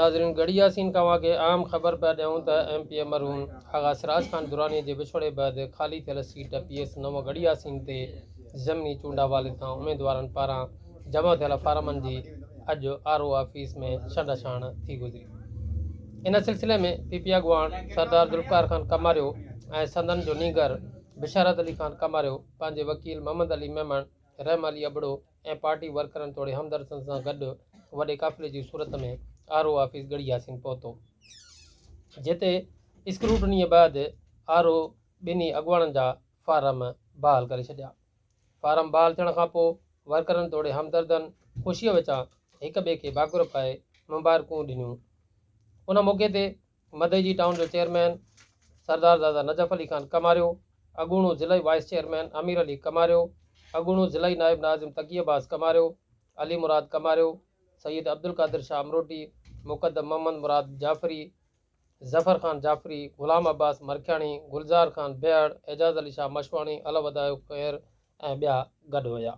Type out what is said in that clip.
ناظرين ڳڙهي ياسين کان اوهان کي اهم خبر پيا ڏيون ته ايم پي اي مرحوم آغا سراج خان دراني جي وڇوڙي بعد خالي ٿيل seat P S 9 Garhi Yasin تي ضمني چونڊ حوالي سان اميدوارن پاران جمع ٿيل فارمن جي اڄ آر او آفيس ۾ ڇنڊڇاڻ ٿي گذري. ان سلسلي ۾ پي پي اڳواڻ سردار ذوالفقار خان ڪماريو ۽ سندن جو نينگر بشارت علي خان ڪماريو پنهنجي وڪيل محمد علي ميمڻ، رحم علي ابڙو ۽ پارٽي ورڪرن توڙي همدردن سان گڏ وڏي قافلي جي صورت ۾ R O office Garhi Yasin پهتو، جتي اسڪروٽنيء بعد آر او ٻنهي اڳواڻن جا فارم بحال ڪري ڇڏيا. فارم بحال ٿيڻ کانپوء ورڪرن توڙي همدردن خوشيء وچان هڪ ٻئي کي ڀاڪر پائي مبارڪون ڏنيون. ان موقعي تي مدئجي ٽائون جو چيئرمين سردار زاده نجف علي خان ڪماريو، اڳوڻو ضلعي وائيس چيئرمين امير علي ڪماريو، اڳوڻو ضلعي نائب ناظم تقي عباس ڪماريو، علي مراد ڪماريو، سيد عبدالقادر شاهه امروٽي، مقدم محمد مراد جعفري، ظفر خان جعفري، غلام عباس مرکياڻي، گلزار خان بيهڙ، اعجاز علي شاهه مشواڻي، الهوڌايو ڪير ۽ ٻيا گڏ هيا.